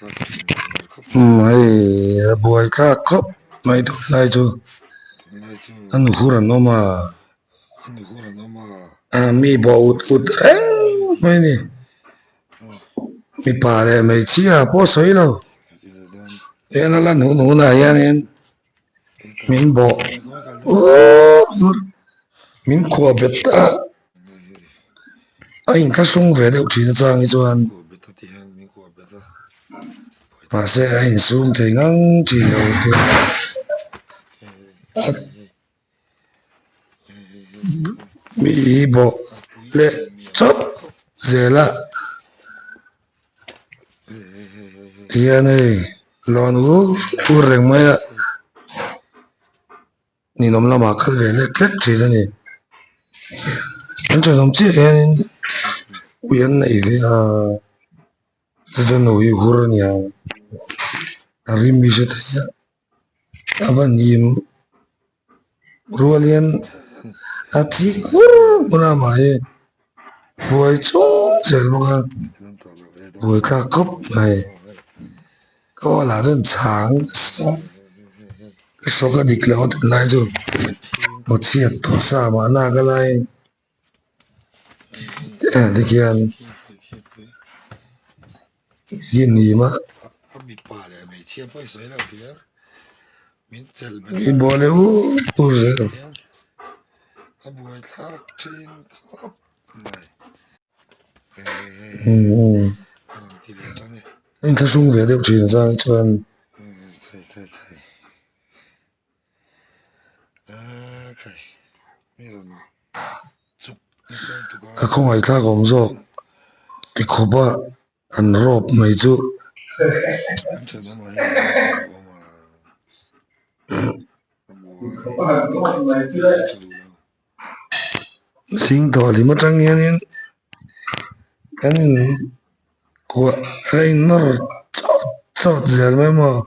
Umm hei a buai thlak khawp mai tunlai chu an hur an awm a mi bawh ut ut reng mai a ni mipa leh hmeichhia pawh sawi lo eng a lan hun hunah hianin min bawh ur ur min khuah bet a. A inthlahrung ve deuh thin achang hi chuan mahse a insum thei ngang thin lo mi hi bawh leh chawt zel a tihian hei lawn ur ur reng mai a. Ninawm lamah kal ve lek lek thin a ni. An thenawm chiah hianin ui an nei ve a, chu chuan ui hur a nia, a rim hi hre thei a, a va hnim rual hian a chik hmur hmur a mahni buai chung zel bawk a, buai thlak khawp mai. Ka aw lah chuan chhang nasa ka hrawk a dik loh a tunlai chu aw chhiat tawh sa mahna ka laiin tikhian hi ni mah i buai leh ut ut zel. A inthlahrung ve deuh thin zang chuan a khawngaih thlak awm zawk tikhawp a an rawp mai chu. Zing tawh hlim atang hianin kan in kuah a in nawr chawt chawt zel mai maw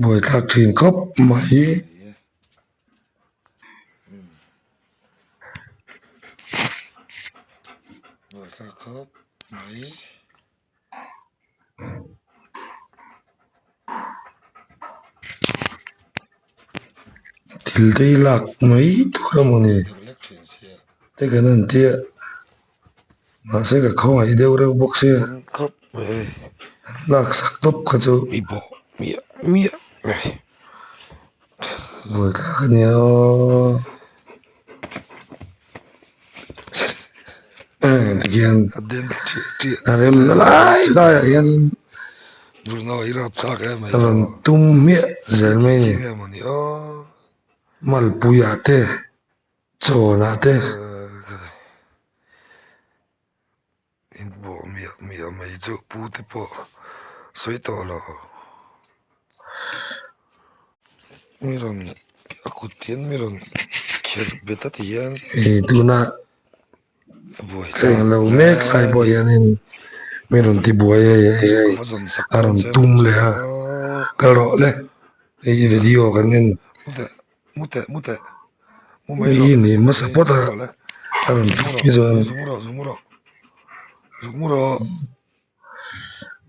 buaithlak thin khawp mai. Thil te hi lak mai tur a mawni te kan han tia mahse ka khawngaih deuh reuh bawk sia lak sak tawp kha chu buaithlak a nia aw. Tikhian a rem na lai lai ah hianin a rawn tum hmiah zel mai a ni malpui ah te chawn ah te. Hei tuna ka englo mek lai pawh hianin mi rawn ti buai hei hei hei a rawn tum leh a kal rawh le hei video kan en mi ni hmasa phawt a a rawn tum hi chuan.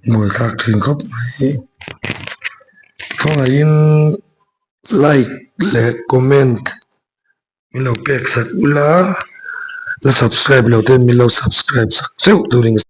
Buaithlak thin khawp mai khawngaihin like leh comment min lo pek sak ula la subscribe lo ten min lo subscribe sak theuh turin.